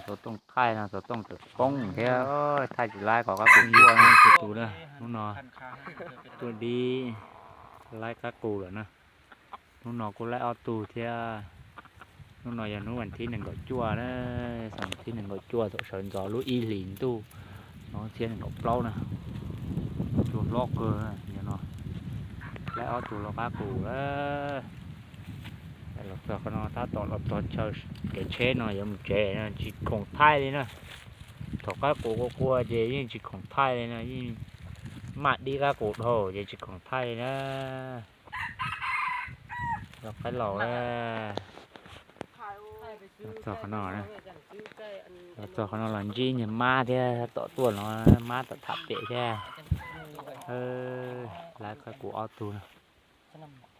Xov tooj thaij no, xov tooj tseem poob thiab, thaij tsis laib qhov qab qus tuaj no. Tus na, hnub no tuaj dib laib qab qus lawm na. Hnub no kuj laib ob tug thiab. Hnub no yog hnub vas thib nees nkaum cuaj na, vas thib nees nkaum cuaj thaum sawv ntxov lub ib hlis ntuj xyoo txhiab nees nkaum plaub na. Cua hlob kawg no. Laib ob tug lau qab qus. Los txog qhov no tab tom los txog chaw kev tsheb no yuav mus tsev, tsis khoom thaij li na. Thaum qab qus qua qua ces yeej tsis khoom thaij li na, yeej maj dib qab qus dhau ces tsis khoom thaij li na. Lau qaib laus, los txog qhov no, los txog qhov no los ntsib niag mab thiab, tom tuaj no mab tom tham pem thiab. Laib qab qus ob tug no.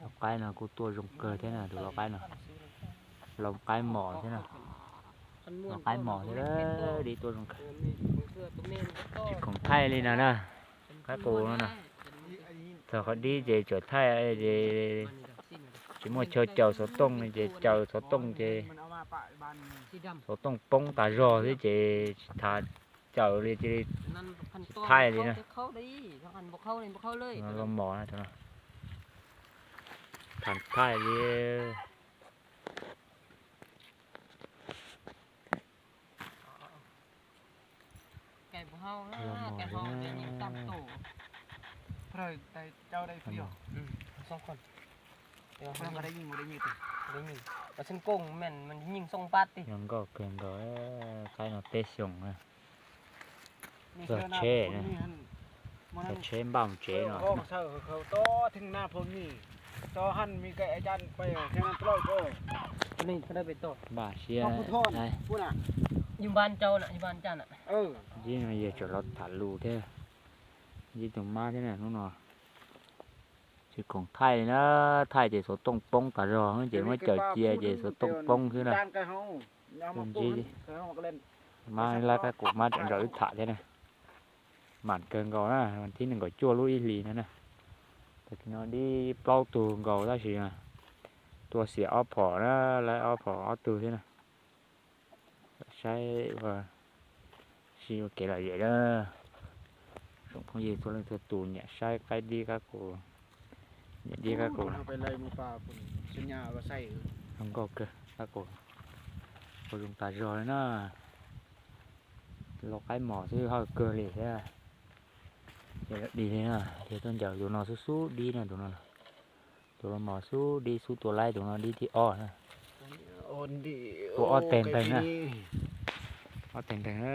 Lau qaib no kuj tuaj zoo kawg thiab na, tus lau qaib no. Lau qaib mos thiab na. Lau qaib mos thiab, dib tuaj zoo kawg. Tsis khoom thaij li no na. Qab qus no na. Txog qhov dib ces tsuas thaij ces tsis muaj chaw caws xov tooj ces caws xov tooj ces xov tooj poob tas zog xwb ces tsis thaij, caws li cia li tsis thaij li na. Lau mos na, thaij li. Zoo nkauj kawg nkaus, qaib no peb xyoos na. Txog tsheb, txog tsheb npaj mus tsev no. Npaj siab, ib no yog tseem los tham lus thiab, ib tug mab thiab na hnub no. Tsis khoom thaij li na, thaij ces xov tooj poob tas zog ces muab caws cia ces xov tooj poob xwb na. Ntsib mab laib qab qus, mab tseem nrog wb tham thiab na. Mam kawg nkaus na, vas thib nees nkaum cuaj lub ib hlis no na. Tag kis no dib plaub tug nkaus tab sis tua xiam ob phom na, laib ob phom ob tug thiab na. Saib ua si ua kev lom zem na. Tsoom phooj ywg txhua leej txhua tus nyiam saib qaib dib qab qus, nyiam dib qab qus. Zoo nkauj kawg, qab qus ua zoo tas zog li na. Lau qaib mos xwb hawj kawg li thiab. Ces dig li na, yog tuaj ncaws tus no xub xub dib na, tus no, tus lau mos xub dib xub tua laib tus no dib thib ob na. Tua ob teg nteeg na, ob teg nteeg na.